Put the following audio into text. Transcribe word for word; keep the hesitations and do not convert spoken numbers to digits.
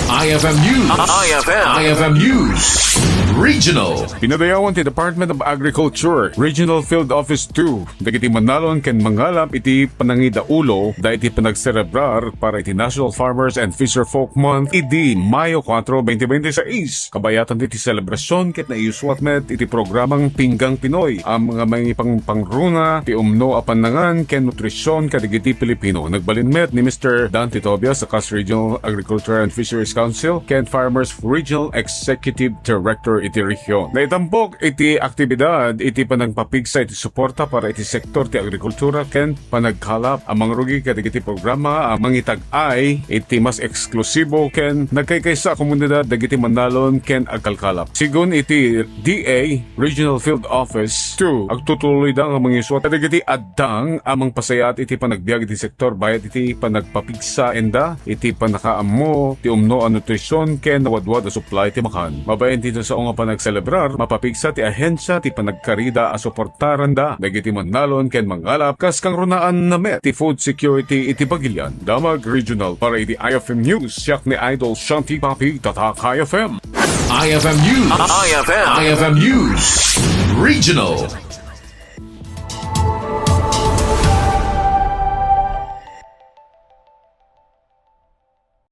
I F M News. I F M. I F M News. Regional. Pinadayawan ti Department of Agriculture Regional Field Office two dagiti mannalon ken mangalap iti panangidaulo da iti panagserebrar para iti National Farmers and Fisher Folk Month idi Mayo kuatro, twenty twenty-six. Kabayatan ti selebrasyon ket naiyuswat met iti programang Pinggang Pinoy a nga mangipangpangruna ti umno a pannangan ken nutrisyon kadagiti Pilipino. Nagbalin met ni Mister Dante Tobias a kas Regional Agriculture and Fisheries Council ken Farmers Regional Executive Director iti rehiyon. Naitampok iti aktibidad iti panagpapigsa iti suporta para iti sektor ti agrikultura ken panagkalap a mangrugi kadagiti programa a mangitag-ay iti mas eksklusibo ken nagkaykaysa a komunidad dagiti mannalon ken agkalkalap. Sigun iti D A Regional Field Office two, agtutuloyda nga mangisuat kadagiti addang a mangpasayaat iti panagbiag iti sektor bayat iti panagpapigsaenda iti pannakaammo ti umno a nutrisyon ken nawadwad a supply ti makan. Mabain ti sao nga panagselebrar, mapapigsa ti ahensia ti panagkarida a suportaranda dagiti mannalon ken mangalap kas kangrunaan na met ti food security iti bagilian. Damag Regional para iti I F M News, siak ni Idol Shanti Papi, Tatak I F M. I F M News. I F M. I F M News. Regional.